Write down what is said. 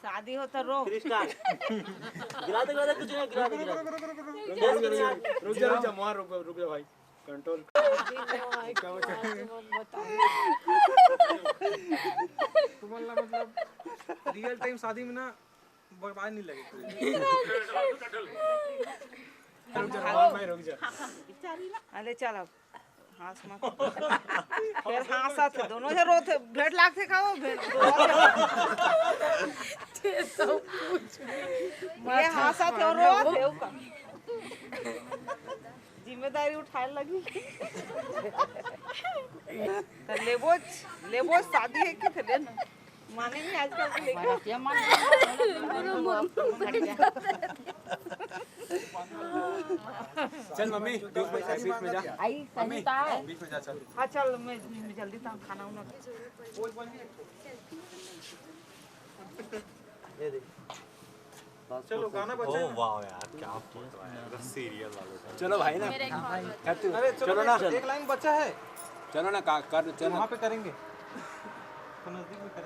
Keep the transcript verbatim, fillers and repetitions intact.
शादी हो तो रो। गिरा दे, गिरा दे, कुछ नहीं, गिरा दे, गिरा दे। रुक जा, रुक जा, रुक जा, रुक जा भाई, कंट्रोल। तुम्हारा मतलब रियल टाइम शादी में ना बर्बाद नहीं लगे। रुक जा, भाई, रुक जा। अरे चल अब। हाँस मत। फेर हाँसत हे, दोनों झन रोथे, भेंट लागथे का वो, भेंट रोथे। ये हाँसत हे अउ रोथे, वो का। जिम्मेदारी उठाए लगी। त लेबोच, लेबोच, शादी हे कि फेर लेना। माने नहीं आजकल के लइका। चल मम्मी, बीच में, बीच में जा। आई, मम्मी, सही बात है। बीच में जा, चल। हाँ, चल, मैं, मैं जल्दी तो खाना उना। ये दे। चलो, गाना बजा ओ ना। वाह यार, क्या फोटो है यार, सीरियल वाले का। चलो भाई ना। मेरे एक और हैप्पी, अरे, चलो चलो ना। एक, एक लाइन बचा है। चलो ना, का-, कर, चलो। वहाँ पे करेंगे। तो नजदीक में करेंगे।